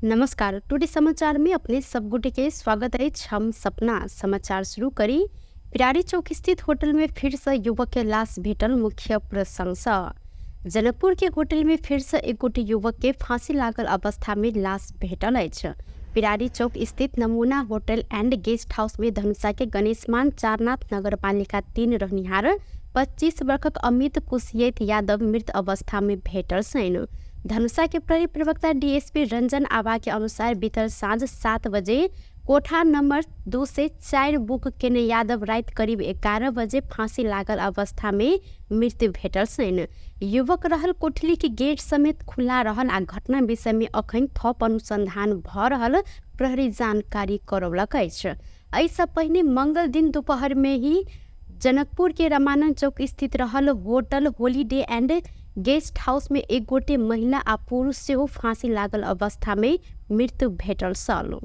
नमस्कार, टुडे समाचार में अपने सब गोटे के स्वागत अछि। हम सपना समाचार शुरू करी। पिरारी चौक स्थित होटल में फिर से युवक के लाश भेटल मुख्य प्रशंसा। जनकपुर के होटल में फिर से एक गोटे युवक के फांसी लागल अवस्था में लाश भेटल अछि। पिरारी चौक स्थित नमूना होटल एंड गेस्ट हाउस में धनुषा के गणेशमान चारनाथ नगरपालिका 3 रहनिहार 25 वर्षक अमित कुशियत यादव मृत अवस्था में भेटल छनि। धनुषा के प्रहरी प्रवक्ता डीएसपी रंजन आबा के अनुसार बीतल साँझ 7 बजे कोठा नंबर 204 बुक केने यादव रात करीब 11 बजे फांसी लागल अवस्था में मृत्यु भेटल छनि। युवक रहल कोठली के गेट समेत खुला रहल आ घटना विषय में अखन थप अनुसंधान भ रहल प्रहरी जानकारी करौलक अछि। एहिसँ पहिने मंगल दिन दोपहर में ही जनकपुर के रामानंद चौक स्थित रहल hotel holiday and guest house में एक गोटे महिला आ पुरुष सेहो फांसी लागल अवस्था में मृत्यु भेटल छल।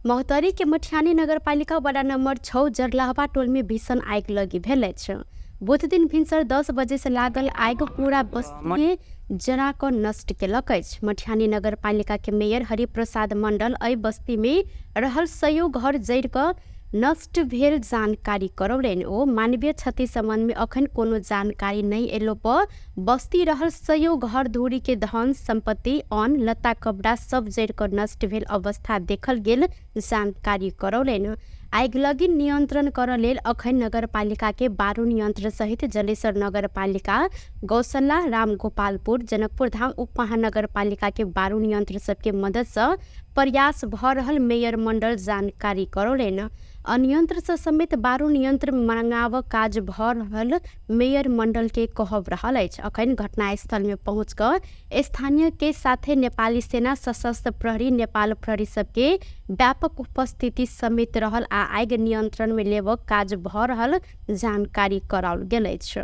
महोत्तरी के मठियानी नगरपालिका वडा नंबर 6 जरलाहवा टोल में भीषण आगि लगी भेल अछि। बुध दिन भिनसर 10 बजे से लागल आगि पूरा बस्ती के जरा कऽ नष्ट केलक अछि। मठियानी नगरपालिका के मेयर हरिप्रसाद मंडल एहि बस्ती में रहल सयो घर जरि कऽ नष्ट भेल जानकारी करौलनि। ओ मानवीय क्षति संबंध में अखन कोनो जानकारी नहि एलो पर बस्ती रहल सयो घर धूरी के धन संपत्ति अन्न लत्ता कपड़ा सब जरि कऽ नष्ट भेल अवस्था देखल गेल जानकारी करौलनि। आगिलगी नियंत्रण करऽ लेल अखन नगरपालिका के बारूण यंत्र सहित जलेसर नगरपालिका, गौशाला, रामगोपालपुर, जनकपुर धाम उप महानगरपालिका के बारूण यंत्र सबके मदद से प्रयास भऽ रहल मेयर मंडल जानकारी करौलनि। अनियंत्र से समेत बारूण यंत्र मंगाव काज भऽ रहल मेयर मंडल के कहब रहल अछि। अखन घटनास्थल में पहुँच कऽ स्थानीय के साथे नेपाली सेना, सशस्त्र प्रहरी, नेपाल प्रहरी सबके व्यापक उपस्थिति समेत रहल आ आगि नियंत्रण में लेबक काज भऽ रहल जानकारी कराओल गेल अछि।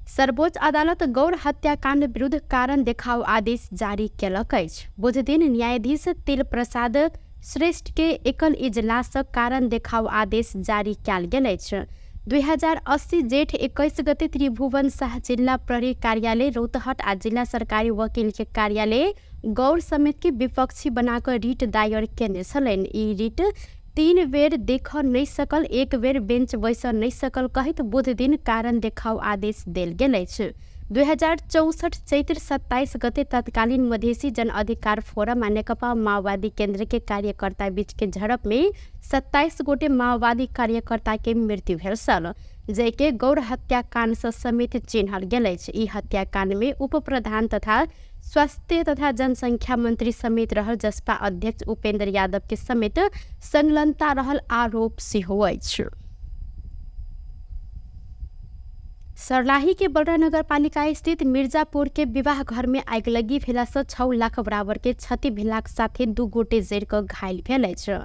सर्वोच्च अदालत गौर हत्याकांड विरुद्ध कारण देखाओ आदेश जारी केलक अछि। बुधदिन न्यायाधीश तिल प्रसाद श्रेष्ठ के एकल इजलास कारण देखाओ आदेश जारी कयल गेल अछि। 2080 जेठ 21 गते त्रिभुवन शाह जिल्ला प्रहरी कार्यालय रौतहट आ जिल्ला सरकारी वकील के कार्यालय गौर समेत के विपक्षी बनाकर रिट दायर केने छलनि। ई रिट 3 बेर देख नहि सकल, 1 बेर बेंच बैस नहि सकल कहैत बुध दिन कारण देखाओ आदेश देल गेल अछि। 2064 चैत्र 27 गते तत्कालीन मधेसी जन अधिकार फोरम आ नेकपा माओवादी केंद्र के कार्यकर्ता बीच के झड़प में 27 गोटे माओवादी कार्यकर्ता के मृत्यु भेल छल, जाहिके गौर हत्याकांड से समेत चिन्हल गेल अछि। ई हत्याकांड में उप प्रधान तथा स्वास्थ्य तथा जनसंख्या मंत्री समेत रहल जसपा अध्यक्ष उपेंद्र यादव के समेत संलग्नता रहल आरोप सेहो अछि। सर्लाही के बलरा नगरपालिका स्थित मिर्जापुर के विवाह घर में आगिलगी भेला से 6 लाख बराबर के क्षति भेलाक साथे 2 गोटे जरि कऽ घायल भेल अछि।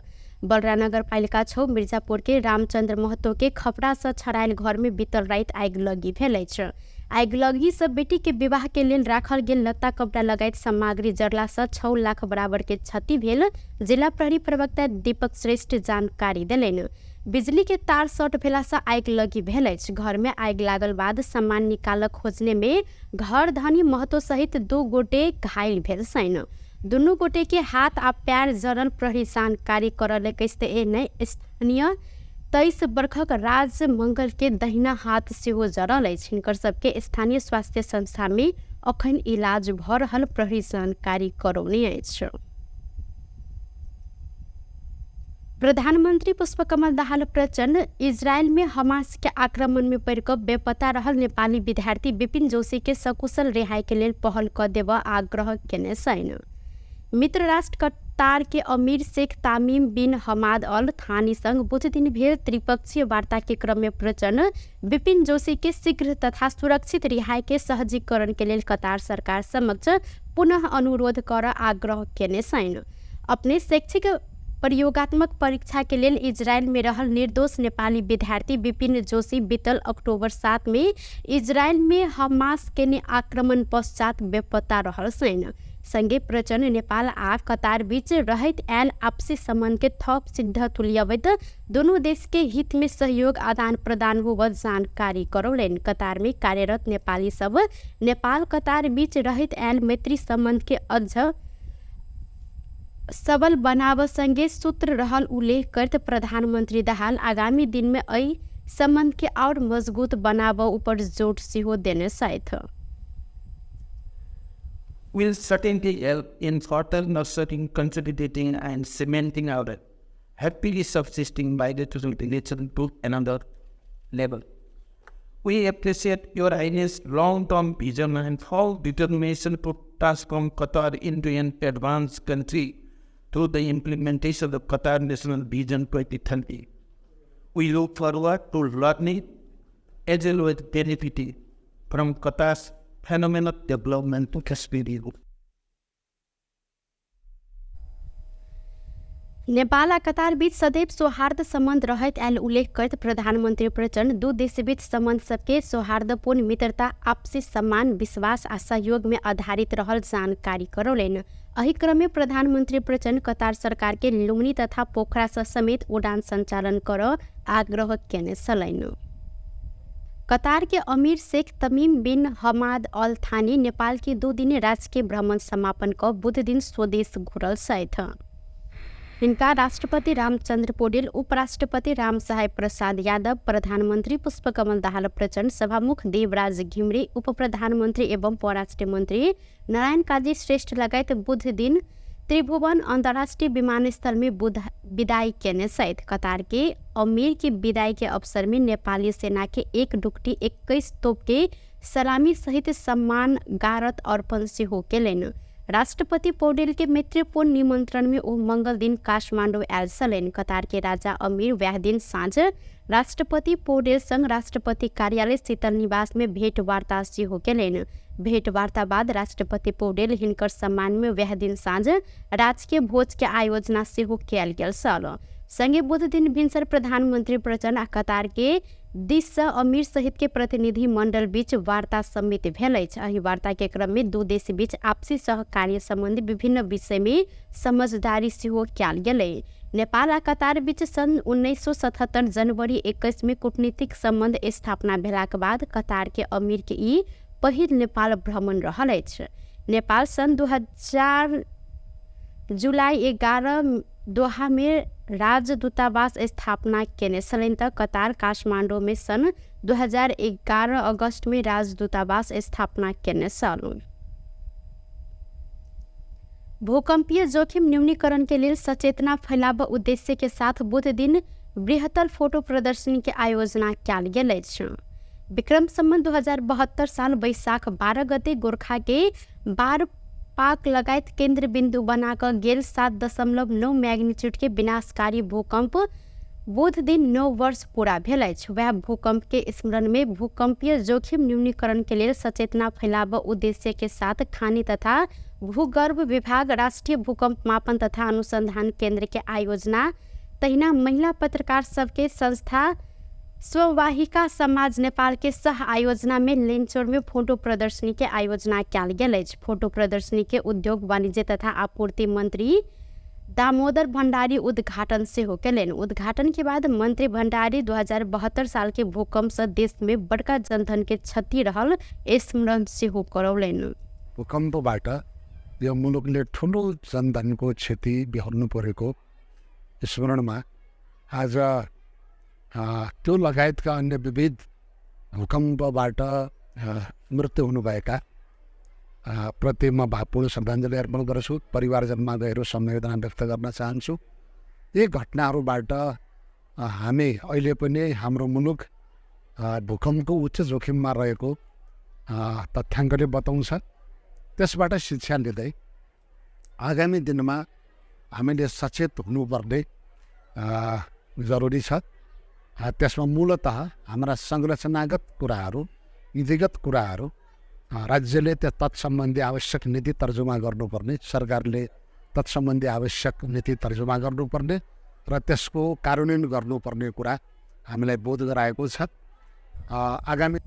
बलरा नगरपालिका 6 मिर्जापुर के रामचंद्र महतो के खपरा से छड़ायल घर में बीतल राति आगिलगी भेल अछि। आगिलगी से बेटी के विवाह के लेल राखल गेल लत्ता कपड़ा लगायत सामग्री जरला से 6 लाख बराबर के क्षति भेल जिला प्रहरी प्रवक्ता दीपक श्रेष्ठ जानकारी देलनि। बिजली के तार शॉर्ट भेला से आगिलगी भेल अछि। घर में आगि लागल बाद सामान निकालक खोजने में घर धनी महतो सहित 2 गोटे घायल भेल छनि। दुनू गोटे के हाथ आ पैर जरल प्रहरी जानकारी करलक अछि। एहने स्थानीय 23 वर्षक राज मंगल के दहिना हाथ सेहो जरल अछि। हिनकर सबके स्थानीय स्वास्थ्य संस्था में अखन इलाज भऽ रहल प्रहरी जानकारी करौने अछि। प्रधानमंत्री पुष्पकमल दाहाल प्रचण्ड इजरायल में हमास के आक्रमण में पड़ि कऽ बेपता रहल नेपाली विद्यार्थी विपिन जोशी के सकुशल रिहाई के लेल पहल कऽ देबऽ आग्रह केने छनि। मित्र राष्ट्र कतार के अमीर शेख तामीम बिन हमाद अल थानी संग बुधदिन भेल त्रिपक्षीय वार्ता के क्रम में प्रचण्ड विपिन जोशी के शीघ्र तथा सुरक्षित रिहाई के सहजीकरण के लेल कतार सरकार समक्ष पुनः अनुरोध कर आग्रह केने छनि। अपने शैक्षिक प्रयोगात्मक परीक्षा के लेल इजरायल में रहल निर्दोष नेपाली विद्यार्थी विपिन जोशी बीतल अक्टूबर 7 में इजरायल में हमास केने आक्रमण पश्चात बेपत्ता रहल छनि। संगे प्रचण्ड नेपाल आ कतार बीच रहैत आयल आपसी सम्बन्ध के थप सिद्ध तुलियबैत दुनू देश के हित में सहयोग आदान प्रदान होवत जानकारी करौलनि। कतार में कार्यरत नेपाली सब नेपाल कतार बीच रहैत आयल मैत्री सम्बन्ध के अझ सबल बनाव संगे सूत्र रहल उल्लेख करत प्रधानमन्त्री दाहाल आगामी दिन में एहि सम्बन्ध के और मजबूत बनाव ऊपर जोर सेहो देने छथि। Will certainly help in further nurturing, consolidating and cementing our happily subsisting bilateral relation to another level. We appreciate Your Highness' long-term vision and full determination to transform Qatar into an advanced country through the implementation of Qatar National Vision 2030. We look forward to learning as well as benefiting from Qatar's phenomenal development experience. Nepal आ कतार बीच सदैव सौहार्द सम्बन्ध रहैत आयल उल्लेख करैत प्रधानमन्त्री प्रचण्ड दू देश बीच सम्बन्ध सबके सौहार्दपूर्ण मित्रता, आपसी सम्मान, विश्वास आ सहयोग में आधारित रहल जानकारी करौलनि। एहि क्रम में प्रधानमन्त्री प्रचण्ड कतार सरकार के लुम्बिनी तथा पोखरा सँ समेत उडान सञ्चालन कर आग्रह केने छलनि। कतार के अमीर शेख तमीम बिन हमाद अल थानी नेपाल के 2 दिने राजकीय भ्रमण समापन क बुध दिन स्वदेश घुरल छथि। हिनका राष्ट्रपति रामचन्द्र पौडेल, उपराष्ट्रपति रामसहाय प्रसाद यादव, प्रधानमन्त्री पुष्पकमल दाहाल प्रचण्ड, सभामुख देवराज घिमिरे, उपप्रधानमन्त्री एवं परराष्ट्र मन्त्री नारायण काजी श्रेष्ठ लगायत बुध दिन त्रिभुवन अन्तर्राष्ट्रिय विमानस्थल में विदाई केने छथि। कतार के अमीर के विदाई के अवसर में नेपाली सेना के 1 डुकटी 21 तोप के सलामी सहित सम्मान गारत अर्पण सेहो केलनि। राष्ट्रपति पौडेल के मैत्रीपूर्ण निमंत्रण में ओ मंगल दिन काठमाडौँ आयल छलनि। कतार के राजा अमीर वएह दिन साँझ राष्ट्रपति पौडेल संग राष्ट्रपति कार्यालय शीतल निवास में भेंटवार्ता सेहो केलनि। भेंटवार्ता बाद राष्ट्रपति पौडेल हिनकर सम्मान में वएह दिन साँझ राजकीय भोज के आयोजना सेहो कयल गेल छल। संगे बुध दिन भिन्सर प्रधानमन्त्री प्रचण्ड आ कतार के दिस सँ अमीर सहित के प्रतिनिधि मण्डल बीच वार्ता समिति भेल अछि। एहि वार्ता के क्रम में दू देश बीच आपसी सहकार्य सम्बन्धी विभिन्न विषय में समझदारी सेहो कयल गेलै। नेपाल आ कतार बीच सन् 1977 जनवरी 21 में कूटनीतिक सम्बन्ध स्थापना भेलाक बाद कतार के अमीर के ई पहिल नेपाल भ्रमण रहल अछि। नेपाल सन् 2000 जुलाई 11 दोहा में राजदूतावास स्थापना केने छलनि त कतार काठमाडौँ में सन् 2011 अगस्त में राजदूतावास स्थापना केने छल। भूकंपीय जोखिम न्यूनीकरण के लेल सचेतना फैलाब उद्देश्य के साथ बुध दिन बृहत्तर फोटो प्रदर्शनी के आयोजना कयल गेल अछि। विक्रम सम्बन्ध 2072 साल वैशाख 12 गते गोरखा के 12 पाक लगायत केन्द्र बिन्दु बना क गेल 7.9 मैग्नीट्यूड के विनाशकारी भूकंप बुध दिन 9 वर्ष पूरा भेल अछि। वएह भूकंप के स्मरण में भूकंपीय जोखिम न्यूनीकरण के लेल सचेतना फैलाब उद्देश्य के साथ खानी तथा भूगर्भ विभाग राष्ट्रीय भूकंप मापन तथा अनुसंधान केंद्र के आयोजना तहिना महिला पत्रकार सबके संस्था स्ववाहिका समाज नेपाल के सह आयोजना में लेनचोर में फोटो प्रदर्शनी के आयोजना कयल गेल अछि। फोटो प्रदर्शनी के उद्योग वाणिज्य तथा आपूर्ति मंत्री दामोदर भण्डारी उद्घाटन सेहो केलनि। उद्घाटन के बाद मंत्री भण्डारी 2072 साल के भूकंप से देश में बड़का जनधन के क्षति रहल स्मरण सेहो करौलनि। भूकम्पबाट यो मुलुकले ठुलो जनधनको क्षति बेहोर्नु परेको स्मरणमा आज त्यो लगायतका अन्य विविध भूकम्पबाट मृत्यु हुनुभएका प्रति म भावपूर्ण श्रद्धाञ्जली अर्पण गर्छु। परिवारजनमा गहिरो संवेदना व्यक्त गर्न चाहन्छु। यी घटनाहरूबाट हामी अहिले पनि हाम्रो मुलुक भूकम्पको उच्च जोखिममा रहेको तथ्याङ्कले बताउँछ। त्यसबाट शिक्षा लिँदै आगामी दिनमा हामीले सचेत हुनुपर्ने जरुरी छ। त्यसमा मूलतः हाम्रा संरचनागत कुराहरू, विधिगत कुराहरू राज्यले त्यो तत्सम्बन्धी आवश्यक नीति तर्जुमा गर्नुपर्ने, सरकारले तत्सम्बन्धी आवश्यक नीति तर्जुमा गर्नुपर्ने र त्यसको कार्यान्वयन गर्नुपर्ने कुरा हामीलाई बोध गराएको छ। आगामी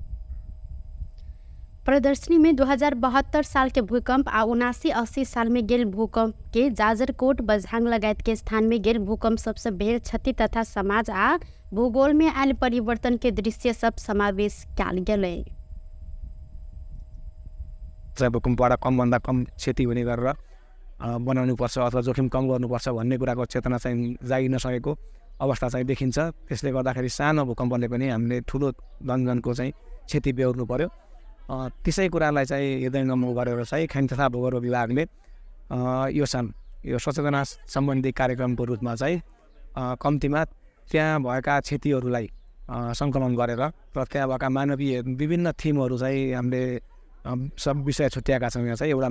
प्रदर्शनी में 2072 साल के भूकंप आ 79-80 साल में गेल भूकंप के जाजरकोट बझांग लगायत के स्थान में गेल भूकंप सबसे भेल क्षति तथा समाज आ भूगोल में आयल परिवर्तन के दृश्य सब समावेश कयल गेलै। चाहिँ भूकम्पबाट कमभन्दा कम क्षति हुने गरेर बनाउनुपर्छ अथवा जोखिम कम गर्नुपर्छ भन्ने कुराको चेतना चाहिँ जागि नसकेको अवस्था चाहिँ देखिन्छ। त्यसले गर्दाखेरि सानो भूकम्पले पनि हामीले ठुलो धनजनको चाहिँ क्षति बेहोर्नु पर्यो। त्यसै कुरालाई चाहिँ हृदयङ्गम गरेर चाहिँ खानी तथा भूगर्भ विभागले यो साल यो सचेतना सम्बन्धी कार्यक्रमको रूपमा चाहिँ कम्तीमा त्यहाँ भएका क्षतिहरूलाई सङ्कलन गरेर र त्यहाँ भएका मानवीय विभिन्न थिमहरू चाहिँ हामीले सब विषय छुट्याएका छौँ। यहाँ चाहिँ एउटा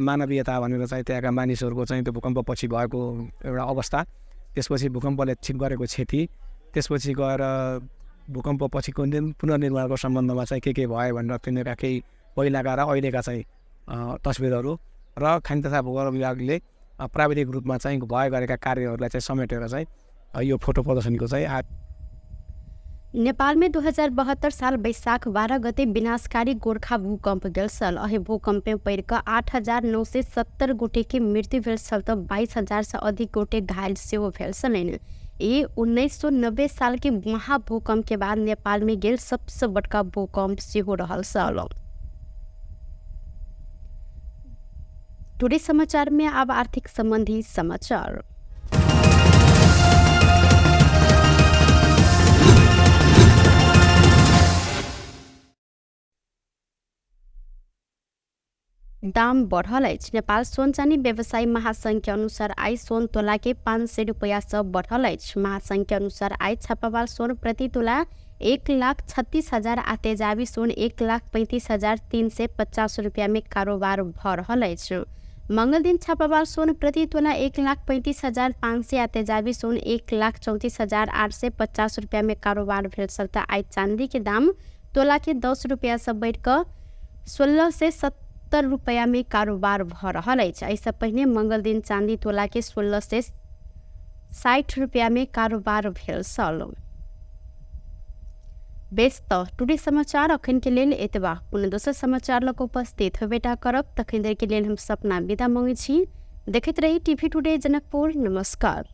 मानवीयता भनेर चाहिँ त्यहाँका मानिसहरूको चाहिँ त्यो भूकम्पपछि भएको एउटा अवस्था, त्यसपछि भूकम्पले गरेको क्षति, त्यसपछि गएर भूकम्पपछिको पुनर्निर्माणको सम्बन्धमा चाहिँ के भयो भनेर तिनीहरूका केही पहिलाका र अहिलेका चाहिँ तस्बिरहरू र खानी तथा भूगर्भ विभागले प्राविधिक रूपमा चाहिँ भए गरेका कार्यहरूलाई चाहिँ समेटेर चाहिँ यो फोटो प्रदर्शनीको चाहिँ नेपाल में 2072 साल वैशाख 12 गते विनाशकारी गोरखा भूकंप गेल छल। एहि भूकंप में पड़ि कऽ 8,970 गोटे के मृत्यु भेल छल तऽ 22,000 से अधिक गोटे घायल सेहो भेल छलनि। ई 1990 साल के महाभूकंप के बाद नेपाल में गेल सबसे बड़का भूकंप सेहो रहल छल। टुडे समाचार में अब आर्थिक संबंधी समाचार। दाम बढ़ल अछि। नेपाल सोन चानी व्यवसायी महासंघ के अनुसार आइ सोन तोला के 500 रुपया से बढ़ल अछि। महासंघ के अनुसार आइ छापावाल सोन प्रति तोला 1,36,000 आ तेजाबी सोन 1,35,350 रुपया में कारोबार भ रहल अछि। मंगल दिन छापावाल सोन प्रति तोला 1,35,500 आ तेजाबी सोन 1,34,850 रुपया में कारोबार भेल छल। तऽ आइ चांदी के दाम तोला के 10 रुपया से बढ़ि कऽ 1,670 रुपया में कारोबार भ रहल अछि। एहिसँ पहिने मंगल दिन चांदी तोला के 1,660 रुपया में कारोबार भेल छल। बेस तऽ टुडे समाचार अखन के लेल एतबा। पुनः दोसर समाचार लऽ कऽ उपस्थित होबेटा करब। तखन देर के लेल हम सपना विदा मङ्गै छी। देखैत रही टीवी टुडे जनकपुर। नमस्कार।